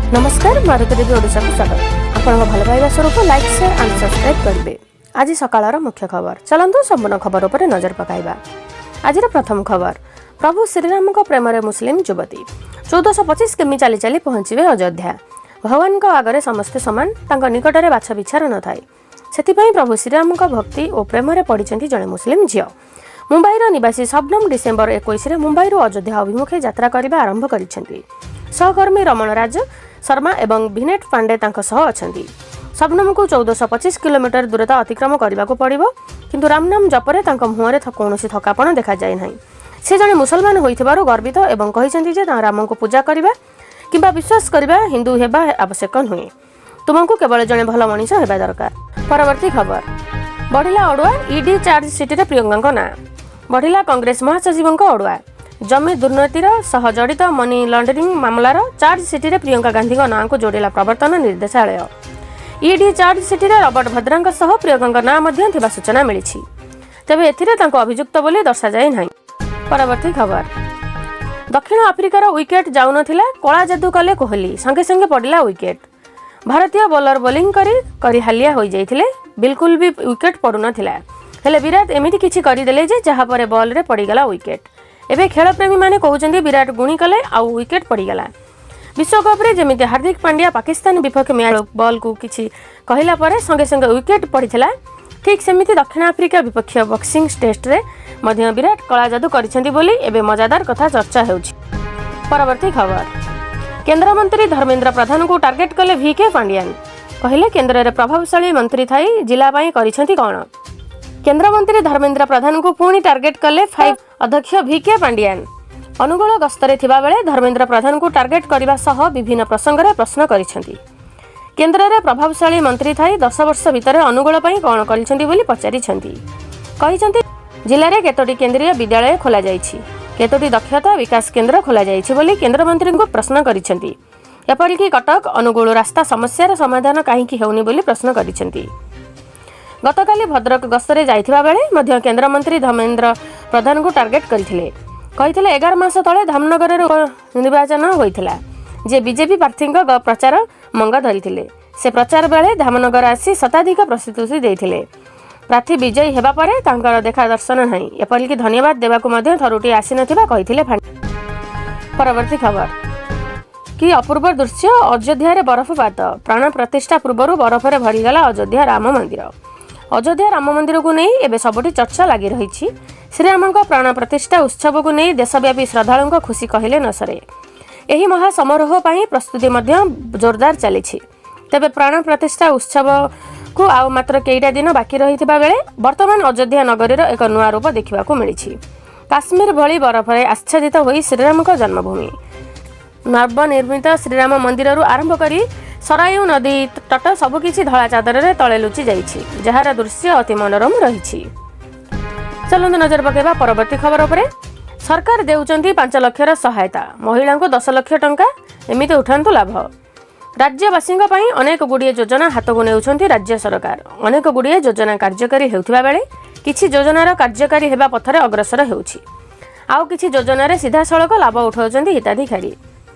ନମସ୍କାର, ମାରୁତି ଟିଭି ଓଡ଼ିଶାକୁ ସ୍ୱାଗତ। ଆପଣଙ୍କ ଭଲ ପାଇବା ସ୍ୱରୂପ ଲାଇକ୍, ସେୟାର ଆଣ୍ଡ ସବସ୍କ୍ରାଇବ୍ କରିବେ। ଆଜି ସକାଳର ମୁଖ୍ୟ ଖବର। ଚାଲନ୍ତୁ, ସମ୍ପୂର୍ଣ୍ଣ ଖବର ଉପରେ ନଜର ପକାଇବା। ଆଜିର ପ୍ରଥମ ଖବର, ପ୍ରଭୁ ଶ୍ରୀରାମଙ୍କ ପ୍ରେମରେ ମୁସଲିମ ଯୁବତୀ। 1425 କିମି ଚାଲି ଚାଲି ପହଞ୍ଚିବେ ଅଯୋଧ୍ୟା। ଭଗବାନଙ୍କ ଆଗରେ ସମସ୍ତେ ସମାନ, ତାଙ୍କ ନିକଟରେ ବାଛ ବିଚାର ନଥାଏ। ସେଥିପାଇଁ ପ୍ରଭୁ ଶ୍ରୀରାମଙ୍କ ଭକ୍ତି ଓ ପ୍ରେମରେ ପଡ଼ିଛନ୍ତି ଜଣେ ମୁସଲିମ ଝିଅ। ମୁମ୍ବାଇର ନିବାସୀ ଶବନମ ଡିସେମ୍ବର 21ରେ ମୁମ୍ବାଇରୁ ଅଯୋଧ୍ୟା ଅଭିମୁଖେ ଯାତ୍ରା କରିବା ଆରମ୍ଭ କରିଛନ୍ତି। ସହକର୍ମୀ ରମଣ ରାଜ ଶର୍ମା ଏବଂ ଭିନେଟ ପାଣ୍ଡେ ତାଙ୍କ ସହ ଅଛନ୍ତି। ଶବନମକୁ 1425 କିଲୋମିଟର ଦୂରତା ଅତିକ୍ରମ କରିବାକୁ ପଡ଼ିବ, କିନ୍ତୁ ରାମନାମ ଜପରେ ତାଙ୍କ ମୁହଁରେ କୌଣସି ଥକାପଣ ଦେଖାଯାଏ ନାହିଁ। ସେ ଜଣେ ମୁସଲମାନ ହୋଇଥିବାରୁ ଗର୍ବିତ ଏବଂ କହିଛନ୍ତି ଯେ ରାମଙ୍କୁ ପୂଜା କରିବା କିମ୍ବା ବିଶ୍ୱାସ କରିବା ହିନ୍ଦୁ ହେବା ଆବଶ୍ୟକ ନୁହେଁ, ତୁମକୁ କେବଳ ଜଣେ ଭଲ ମଣିଷ ହେବା ଦରକାର। ପରବର୍ତ୍ତୀ ଖବର, ବଢ଼ିଲା ଅଡୁଆ, ଇଡି ଚାର୍ଜ ସିଟରେ ପ୍ରିୟଙ୍କାଙ୍କ ନାଁ। ବଢ଼ିଲା କଂଗ୍ରେସ ମହାସଚିବଙ୍କ ଅଡୁଆ। ଜମି ଦୁର୍ନୀତିର ସହ ଜଡ଼ିତ ମନି ଲଣ୍ଡରିଂ ମାମଲାର ଚାର୍ଜ ସିଟିରେ ପ୍ରିୟଙ୍କା ଗାନ୍ଧୀଙ୍କ ନାଁକୁ ଯୋଡ଼ିଲା ପ୍ରବର୍ତ୍ତନ ନିର୍ଦ୍ଦେଶାଳୟ। ଇଡି ଚାର୍ଜ ସିଟିରେ ରବର୍ଟ ଭଦ୍ରାଙ୍କ ସହ ପ୍ରିୟଙ୍କାଙ୍କ ନାଁ ମଧ୍ୟ ଥିବା ସୂଚନା ମିଳିଛି। ତେବେ ଏଥିରେ ତାଙ୍କୁ ଅଭିଯୁକ୍ତ ବୋଲି ଦର୍ଶାଯାଇ ନାହିଁ। ପରବର୍ତ୍ତୀ ଖବର, ଦକ୍ଷିଣ ଆଫ୍ରିକାର ୱିକେଟ୍ ଯାଉନଥିଲା, କଳା ଯାଦୁ କଲେ କୋହଲି, ସଙ୍ଗେ ସଙ୍ଗେ ପଡ଼ିଲା ୱିକେଟ୍। ଭାରତୀୟ ବୋଲର ବୋଲିଂ କରି କରି ହାଲିଆ ହୋଇଯାଇଥିଲେ, ବିଲକୁଲ ବି ୱିକେଟ୍ ପଡ଼ୁନଥିଲା। ହେଲେ ବିରାଟ ଏମିତି କିଛି କରିଦେଲେ ଯେ ଯାହା ପରେ ବଲ୍ରେ ପଡ଼ିଗଲା ୱିକେଟ୍। ଏବେ ଖେଳପ୍ରେମୀମାନେ କହୁଛନ୍ତି, ବିରାଟ ଗୁଣି କଲେ ଆଉ ୱିକେଟ୍ ପଡ଼ିଗଲା। ବିଶ୍ୱକପ୍ରେ ଯେମିତି ହାର୍ଦ୍ଦିକ ପାଣ୍ଡ୍ୟା ପାକିସ୍ତାନ ବିପକ୍ଷ ମ୍ୟାଚ୍ ବଲ୍କୁ କିଛି କହିଲା ପରେ ସଙ୍ଗେ ସଙ୍ଗେ ୱିକେଟ୍ ପଡ଼ିଥିଲା, ଠିକ୍ ସେମିତି ଦକ୍ଷିଣ ଆଫ୍ରିକା ବିପକ୍ଷ ବକ୍ସିଂ ଟେଷ୍ଟରେ ମଧ୍ୟ ବିରାଟ କଳା ଯାଦୁ କରିଛନ୍ତି ବୋଲି ଏବେ ମଜାଦାର କଥା ଚର୍ଚ୍ଚା ହେଉଛି। ପରବର୍ତ୍ତୀ ଖବର, କେନ୍ଦ୍ରମନ୍ତ୍ରୀ ଧର୍ମେନ୍ଦ୍ର ପ୍ରଧାନଙ୍କୁ ଟାର୍ଗେଟ କଲେ ଭି କେ ପାଣ୍ଡିଆନ। କହିଲେ, କେନ୍ଦ୍ରରେ ପ୍ରଭାବଶାଳୀ ମନ୍ତ୍ରୀ ଥାଇ ଜିଲ୍ଲା ପାଇଁ କରିଛନ୍ତି କ'ଣ? କେନ୍ଦ୍ରମନ୍ତ୍ରୀ ଧର୍ମେନ୍ଦ୍ର ପ୍ରଧାନଙ୍କୁ ପୁଣି ଟାର୍ଗେଟ କଲେ ଫାଇଭ୍ ଅଧ୍ୟକ୍ଷ ଭି କେ ପାଣ୍ଡିଆନ। ଅନୁଗୋଳ ଗସ୍ତରେ ଥିବାବେଳେ ଧର୍ମେନ୍ଦ୍ର ପ୍ରଧାନଙ୍କୁ ଟାର୍ଗେଟ କରିବା ସହ ବିଭିନ୍ନ ପ୍ରସଙ୍ଗରେ ପ୍ରଶ୍ନ କରିଛନ୍ତି। କେନ୍ଦ୍ରରେ ପ୍ରଭାବଶାଳୀ ମନ୍ତ୍ରୀ ଥାଇ 10 ବର୍ଷ ଭିତରେ ଅନୁଗୋଳ ପାଇଁ କ'ଣ କରିଛନ୍ତି ବୋଲି ପଚାରିଛନ୍ତି। କହିଛନ୍ତି, ଜିଲ୍ଲାରେ କେତୋଟି କେନ୍ଦ୍ରୀୟ ବିଦ୍ୟାଳୟ ଖୋଲାଯାଇଛି, କେତୋଟି ଦକ୍ଷତା ବିକାଶ କେନ୍ଦ୍ର ଖୋଲାଯାଇଛି ବୋଲି କେନ୍ଦ୍ରମନ୍ତ୍ରୀଙ୍କୁ ପ୍ରଶ୍ନ କରିଛନ୍ତି। ଏପରିକି କଟକ ଅନୁଗୋଳ ରାସ୍ତା ସମସ୍ୟାର ସମାଧାନ କାହିଁକି ହେଉନି ବୋଲି ପ୍ରଶ୍ନ କରିଛନ୍ତି। ଗତକାଲି ଭଦ୍ରକ ଗସ୍ତରେ ଯାଇଥିବା ବେଳେ ମଧ୍ୟ କେନ୍ଦ୍ରମନ୍ତ୍ରୀ ଧର୍ମେନ୍ଦ୍ର ପ୍ରଧାନଙ୍କୁ ଟାର୍ଗେଟ କରିଥିଲେ। କହିଥିଲେ, 11 ମାସ ତଳେ ଧାମନଗରରେ ନିର୍ବାଚନ ହୋଇଥିଲା ଯେ ବିଜେପି ପ୍ରାର୍ଥୀଙ୍କ ପ୍ରଚାର ମଙ୍ଗ ଧରିଥିଲେ। ସେ ପ୍ରଚାର ବେଳେ ଧାମନଗର ଆସି ଶତାଧିକ ପ୍ରତିଶ୍ରୁତି ଦେଇଥିଲେ। ପ୍ରାର୍ଥୀ ବିଜୟୀ ହେବା ପରେ ତାଙ୍କର ଦେଖା ଦର୍ଶନ ନାହିଁ। ଏପରିକି ଧନ୍ୟବାଦ ଦେବାକୁ ମଧ୍ୟ ଥରୁଟିଏ ଆସିନଥିବା କହିଥିଲେ। ପରବର୍ତ୍ତୀ ଖବର, କି ଅପୂର୍ବ ଦୃଶ୍ୟ, ଅଯୋଧ୍ୟାରେ ବରଫପାତ। ପ୍ରାଣ ପ୍ରତିଷ୍ଠା ପୂର୍ବରୁ ବରଫରେ ଭରିଗଲା ଅଯୋଧ୍ୟା ରାମ ମନ୍ଦିର। ଅଯୋଧ୍ୟା ରାମ ମନ୍ଦିରକୁ ନେଇ ଏବେ ସବୁଠି ଚର୍ଚ୍ଚା ଲାଗି ରହିଛି। ଶ୍ରୀରାମଙ୍କ ପ୍ରାଣ ପ୍ରତିଷ୍ଠା ଉତ୍ସବକୁ ନେଇ ଦେଶବ୍ୟାପୀ ଶ୍ରଦ୍ଧାଳୁଙ୍କ ଖୁସି କହିଲେ ନ ସରେ। ଏହି ମହା ସମାରୋହ ପାଇଁ ପ୍ରସ୍ତୁତି ମଧ୍ୟ ଜୋରଦାର ଚାଲିଛି। ତେବେ ପ୍ରାଣ ପ୍ରତିଷ୍ଠା ଉତ୍ସବକୁ ଆଉ ମାତ୍ର କେଇଟା ଦିନ ବାକି ରହିଥିବା ବେଳେ ବର୍ତ୍ତମାନ ଅଯୋଧ୍ୟା ନଗରୀର ଏକ ନୂଆ ରୂପ ଦେଖିବାକୁ ମିଳିଛି। କାଶ୍ମୀର ଭଳି ବରଫରେ ଆଚ୍ଛାଦିତ ହୋଇ ଶ୍ରୀରାମଙ୍କ ଜନ୍ମଭୂମି। ନବନିର୍ମିତ ଶ୍ରୀରାମ ମନ୍ଦିରରୁ ଆରମ୍ଭ କରି ସରାୟୁ ନଦୀ ତଟ ସବୁକିଛି ଧଳା ଚାଦରରେ ତଳେ ଲୁଚି ଯାଇଛି, ଯାହାର ଦୃଶ୍ୟ ଅତି ମନୋରମ ରହିଛି। ଚାଲନ୍ତୁ, ନଜର ପକାଇବା ପରବର୍ତ୍ତୀ ଖବର ଉପରେ। ସରକାର ଦେଉଛନ୍ତି 5 ଲକ୍ଷର ସହାୟତା, ମହିଳାଙ୍କୁ 10 ଲକ୍ଷ ଟଙ୍କା, ଏମିତି ଉଠାନ୍ତୁ ଲାଭ। ରାଜ୍ୟବାସୀଙ୍କ ପାଇଁ ଅନେକ ଗୁଡ଼ିଏ ଯୋଜନା ହାତକୁ ନେଉଛନ୍ତି ରାଜ୍ୟ ସରକାର। ଅନେକ ଗୁଡ଼ିଏ ଯୋଜନା କାର୍ଯ୍ୟକାରୀ ହେଉଥିବା ବେଳେ କିଛି ଯୋଜନାର କାର୍ଯ୍ୟକାରୀ ହେବା ପଥରେ ଅଗ୍ରସର ହେଉଛି। ଆଉ କିଛି ଯୋଜନାରେ ସିଧାସଳଖ ଲାଭ ଉଠାଉଛନ୍ତି ହିତାଧିକାରୀ।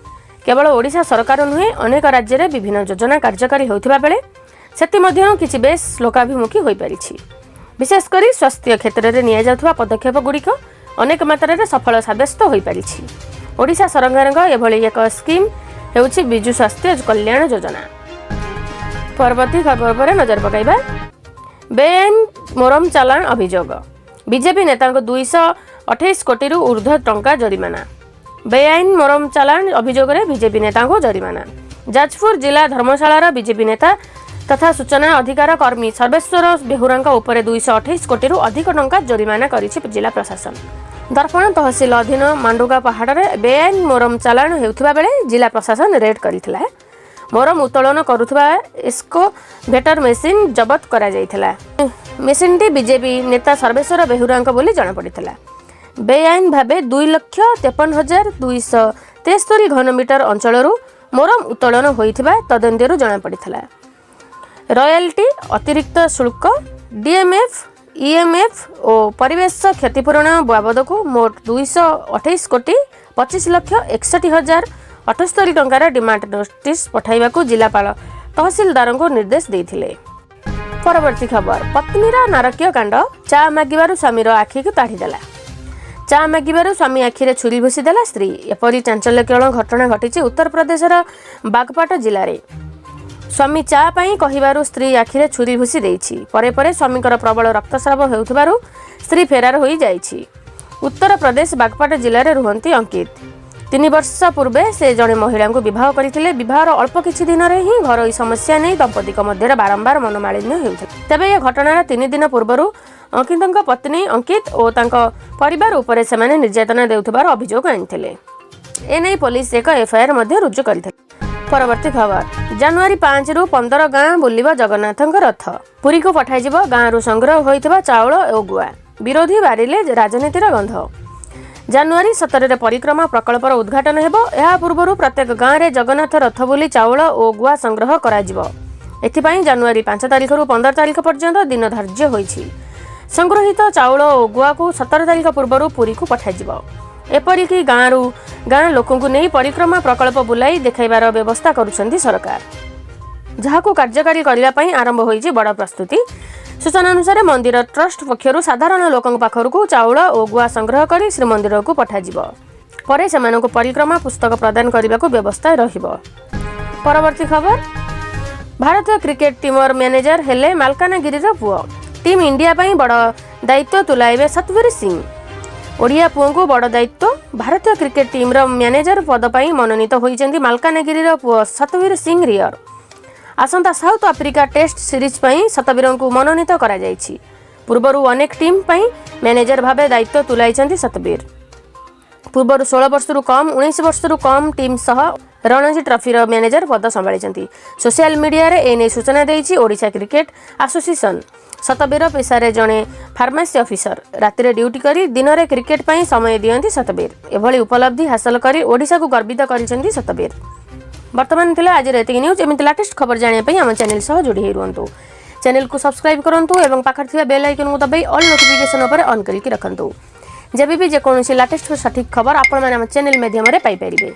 କେବଳ ଓଡ଼ିଶା ସରକାର ନୁହେଁ, ଅନେକ ରାଜ୍ୟରେ ବିଭିନ୍ନ ଯୋଜନା କାର୍ଯ୍ୟକାରୀ ହେଉଥିବା ବେଳେ ସେଥିମଧ୍ୟରୁ କିଛି ବେଶ୍ ଲୋକାଭିମୁଖୀ ହୋଇପାରିଛି। ବିଶେଷ କରି ସ୍ୱାସ୍ଥ୍ୟ କ୍ଷେତ୍ରରେ ନିଆଯାଉଥିବା ପଦକ୍ଷେପ ଗୁଡ଼ିକ ଅନେକ ମାତ୍ରାରେ ସଫଳ ସାବ୍ୟସ୍ତ ହୋଇପାରିଛି। ଓଡ଼ିଶା ସରକାରଙ୍କ ଏଭଳି ଏକ ସ୍କିମ୍ ହେଉଛି ବିଜୁ ସ୍ୱାସ୍ଥ୍ୟ କଲ୍ୟାଣ ଯୋଜନା। ପରବର୍ତ୍ତୀ ଖବର ଉପରେ ନଜର ପକାଇବା। ବେଆଇନ ମୋରମ ଚାଲାଣ ଅଭିଯୋଗ, ବିଜେପି ନେତାଙ୍କୁ 228 କୋଟିରୁ ଉର୍ଦ୍ଧ୍ୱ ଟଙ୍କା ଜରିମାନା। ବେଆଇନ ମୋରମ ଚାଲାଣ ଅଭିଯୋଗରେ ବିଜେପି ନେତାଙ୍କୁ ଜରିମାନା। ଯାଜପୁର ଜିଲ୍ଲା ଧର୍ମଶାଳାର ବିଜେପି ନେତା ତଥା ସୂଚନା ଅଧିକାର କର୍ମୀ ସର୍ବେଶ୍ୱର ବେହୁରାଙ୍କ ଉପରେ 228 କୋଟିରୁ ଅଧିକ ଟଙ୍କା ଜରିମାନା କରିଛି ଜିଲ୍ଲା ପ୍ରଶାସନ। ଦର୍ପଣ ତହସିଲ ଅଧୀନ ମାଣ୍ଡୁଗା ପାହାଡ଼ରେ ବେଆଇନ ମୋରମ ଚାଲାଣ ହେଉଥିବା ବେଳେ ଜିଲ୍ଲା ପ୍ରଶାସନ ରେଡ୍ କରିଥିଲା। ମୋରମ ଉତ୍ତୋଳନ କରୁଥିବା ଏକ୍ସକାଭେଟର ମେସିନ୍ ଜବତ କରାଯାଇଥିଲା। ମେସିନ୍ଟି ବିଜେପି ନେତା ସର୍ବେଶ୍ୱର ବେହୁରାଙ୍କ ବୋଲି ଜଣାପଡ଼ିଥିଲା। ବେଆଇନ ଭାବେ 2,53,273 ଘନମିଟର ଅଞ୍ଚଳରୁ ମୋରମ ଉତ୍ତୋଳନ ହୋଇଥିବା ତଦନ୍ତରୁ ଜଣାପଡ଼ିଥିଲା। ରୟାଲ୍ଟି, ଅତିରିକ୍ତ ଶୁଳ୍କ, ଡିଏମ୍ଏଫ୍, ଇଏମ୍ଏଫ୍ ଓ ପରିବେଶ କ୍ଷତିପୂରଣ ବାବଦକୁ ମୋଟ 228 କୋଟି 25 ଲକ୍ଷ 61 ହଜାର 78 ଟଙ୍କାର ଡିମାଣ୍ଡ ନୋଟିସ୍ ପଠାଇବାକୁ ଜିଲ୍ଲାପାଳ ତହସିଲଦାରଙ୍କୁ ନିର୍ଦ୍ଦେଶ ଦେଇଥିଲେ। ପରବର୍ତ୍ତୀ ଖବର, ପତ୍ନୀର ନାରକୀୟ କାଣ୍ଡ। ଚା ମାଗିବାରୁ ସ୍ୱାମୀର ଆଖିକୁ ତାଢ଼ିଦେଲା। ଚା ମାଗିବାରୁ ସ୍ୱାମୀ ଆଖିରେ ଛୁରୀ ଭୁସିଦେଲା ସ୍ତ୍ରୀ। ଏପରି ଚାଞ୍ଚଲ୍ୟକର ଘଟଣା ଘଟିଛି ଉତ୍ତରପ୍ରଦେଶର ବାଗପାଟ ଜିଲ୍ଲାରେ। ସ୍ୱାମୀ ଚା ପାଇଁ କହିବାରୁ ସ୍ତ୍ରୀ ଆଖିରେ ଛୁରୀ ଭୁସି ଦେଇଛି। ପରେ ପରେ ସ୍ୱାମୀଙ୍କର ପ୍ରବଳ ରକ୍ତସ୍ରାବ ହେଉଥିବାରୁ ସ୍ତ୍ରୀ ଫେରାର ହୋଇଯାଇଛି। ଉତ୍ତରପ୍ରଦେଶ ବାଗପାଟ ଜିଲ୍ଲାରେ ରୁହନ୍ତି ଅଙ୍କିତ। 3 ବର୍ଷ ପୂର୍ବେ ସେ ଜଣେ ମହିଳାଙ୍କୁ ବିବାହ କରିଥିଲେ। ବିବାହର ଅଳ୍ପ କିଛି ଦିନରେ ହିଁ ଘରୋଇ ସମସ୍ୟା ନେଇ ଦମ୍ପତିଙ୍କ ମଧ୍ୟରେ ବାରମ୍ବାର ମନୋମାଳିନ୍ୟ ହେଉଥିଲା। ତେବେ ଏ ଘଟଣାର 3 ଦିନ ପୂର୍ବରୁ ଅଙ୍କିତଙ୍କ ପତ୍ନୀ ଅଙ୍କିତ ଓ ତାଙ୍କ ପରିବାର ଉପରେ ସେମାନେ ନିର୍ଯାତନା ଦେଉଥିବାର ଅଭିଯୋଗ ଆଣିଥିଲେ। ଏନେଇ ପୋଲିସ ଏକ ଏଫଆଇଆର ମଧ୍ୟ ରୁଜୁ କରିଥିଲା। ପରବର୍ତ୍ତୀ ଖବର, ଜାନୁଆରୀ 5ରୁ 15 ଗାଁ ବୁଲିବ ଜଗନ୍ନାଥଙ୍କ ରଥ। ପୁରୀକୁ ପଠାଯିବ ଗାଁରୁ ସଂଗ୍ରହ ହୋଇଥିବା ଚାଉଳ ଓ ଗୁଆ। ବିରୋଧୀ ବାରିଲେ ରାଜନୀତିର ଗନ୍ଧ। ଜାନୁଆରୀ 17ରେ ପରିକ୍ରମା ପ୍ରକଳ୍ପର ଉଦ୍ଘାଟନ ହେବ। ଏହା ପୂର୍ବରୁ ପ୍ରତ୍ୟେକ ଗାଁରେ ଜଗନ୍ନାଥ ରଥ ବୁଲି ଚାଉଳ ଓ ଗୁଆ ସଂଗ୍ରହ କରାଯିବ। ଏଥିପାଇଁ ଜାନୁଆରୀ 5 ତାରିଖରୁ 15 ତାରିଖ ପର୍ଯ୍ୟନ୍ତ ଦିନ ଧାର୍ଯ୍ୟ ହୋଇଛି। ସଂଗୃହୀତ ଚାଉଳ ଓ ଗୁଆକୁ 17 ତାରିଖ ପୂର୍ବରୁ ପୁରୀକୁ ପଠାଯିବ। ଏପରିକି ଗାଁରୁ ଗାଁ ଲୋକଙ୍କୁ ନେଇ ପରିକ୍ରମା ପ୍ରକଳ୍ପ ବୁଲାଇ ଦେଖାଇବାର ବ୍ୟବସ୍ଥା କରୁଛନ୍ତି ସରକାର, ଯାହାକୁ କାର୍ଯ୍ୟକାରୀ କରିବା ପାଇଁ ଆରମ୍ଭ ହୋଇଛି ବଡ଼ ପ୍ରସ୍ତୁତି। ସୂଚନା ଅନୁସାରେ, ମନ୍ଦିର ଟ୍ରଷ୍ଟ ପକ୍ଷରୁ ସାଧାରଣ ଲୋକଙ୍କ ପାଖରୁ ଚାଉଳ ଓ ଗୁଆ ସଂଗ୍ରହ କରି ଶ୍ରୀମନ୍ଦିରକୁ ପଠାଯିବ। ପରେ ସେମାନଙ୍କୁ ପରିକ୍ରମା ପୁସ୍ତକ ପ୍ରଦାନ କରିବାକୁ ବ୍ୟବସ୍ଥା ରହିବ। ପରବର୍ତ୍ତୀ ଖବର, ଭାରତୀୟ କ୍ରିକେଟ ଟିମର ମ୍ୟାନେଜର ହେଲେ ମାଲକାନଗିରିର ପୁଅ। ଟିମ୍ ଇଣ୍ଡିଆ ପାଇଁ ବଡ଼ ଦାୟିତ୍ୱ ତୁଲାଇବେ ସତବୀର ସିଂ। ଓଡ଼ିଆ ପୁଅଙ୍କୁ ବଡ଼ ଦାୟିତ୍ୱ। ଭାରତୀୟ କ୍ରିକେଟ ଟିମ୍ର ମ୍ୟାନେଜର ପଦ ପାଇଁ ମନୋନୀତ ହୋଇଛନ୍ତି ମାଲକାନଗିରିର ପୁଅ ସତବୀର ସିଂ ରିୟର। ଆସନ୍ତା ସାଉଥ ଆଫ୍ରିକା ଟେଷ୍ଟ ସିରିଜ୍ ପାଇଁ ସତବୀରଙ୍କୁ ମନୋନୀତ କରାଯାଇଛି। ପୂର୍ବରୁ ଅନେକ ଟିମ୍ ପାଇଁ ମ୍ୟାନେଜର ଭାବେ ଦାୟିତ୍ୱ ତୁଲାଇଛନ୍ତି ସତବୀର। ପୂର୍ବରୁ 16 ବର୍ଷରୁ କମ୍, 19 ବର୍ଷରୁ କମ୍ ଟିମ୍ ସହ ରଣଜୀ ଟ୍ରଫିର ମ୍ୟାନେଜର ପଦ ସମ୍ଭାଳିଛନ୍ତି। ସୋସିଆଲ ମିଡିଆରେ ଏନେଇ ସୂଚନା ଦେଇଛି ଓଡ଼ିଶା କ୍ରିକେଟ ଆସୋସିଏସନ। ସତବୀର ପେଶାରେ ଜଣେ ଫାର୍ମାସି ଅଫିସର। ରାତିରେ ଡ୍ୟୁଟି କରି ଦିନରେ କ୍ରିକେଟ ପାଇଁ ସମୟ ଦିଅନ୍ତି ସତବୀର। ଏଭଳି ଉପଲବ୍ଧି ହାସଲ କରି ଓଡ଼ିଶାକୁ ଗର୍ବିତ କରିଛନ୍ତି ସତବୀର। ବର୍ତ୍ତମାନ ଥିଲା ଆଜିର ଏତିକି ନ୍ୟୁଜ୍। ଏମିତି ଲାଟେଷ୍ଟ ଖବର ଜାଣିବା ପାଇଁ ଆମ ଚ୍ୟାନେଲ ସହ ଯୋଡ଼ି ହେଇ ରୁହନ୍ତୁ। ଚ୍ୟାନେଲକୁ ସବସ୍କ୍ରାଇବ୍ କରନ୍ତୁ ଏବଂ ପାଖରେ ଥିବା ବେଲ୍ ଆଇକନ୍କୁ ଦବାଇ ଅଲ୍ ନୋଟିଫିକେସନ୍ ଉପରେ ଅନ୍ କରିକି ରଖନ୍ତୁ। ଯେବେ ବି ଯେକୌଣସି ଲାଟେଷ୍ଟ ସଠିକ୍ ଖବର ଆପଣମାନେ ଆମ ଚ୍ୟାନେଲ ମାଧ୍ୟମରେ ପାଇପାରିବେ।